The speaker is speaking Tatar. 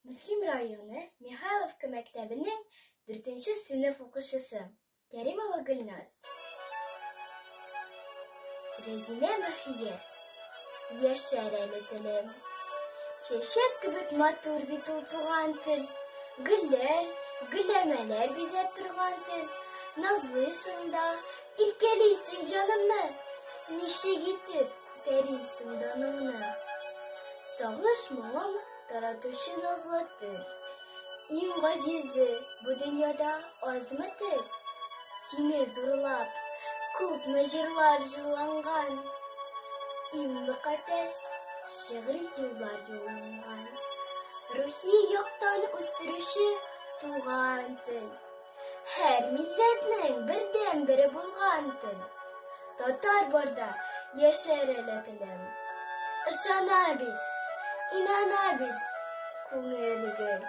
Мөслим районы Михайловка мәктәбенең дүртенче сыйныф укучысы Кәримова Гөлназ. Рәзинә Мөхияр. Яшәр әле телем. Чәчәк кебек матур бит ул туган тел. Гөлләр, гөлләмәләр бизәп торган тел. Назлыйсың да, иркәлисең җанымны. Ничек итеп күтәримсең даныңны? Сагыш моңым таратучы назлы тел. Иң газизе бу дөньяда азмы тел? Сине зурлап, күпме җырлар җырланган. Иң мөкатдәс шигъри юллар юлланган. Рухи яктан үстерүче туган тел. Һәр милләтнең бердәнбере булган тел. Татар барда яшәр әле телем. Ышана бит, инана бит күңел гел.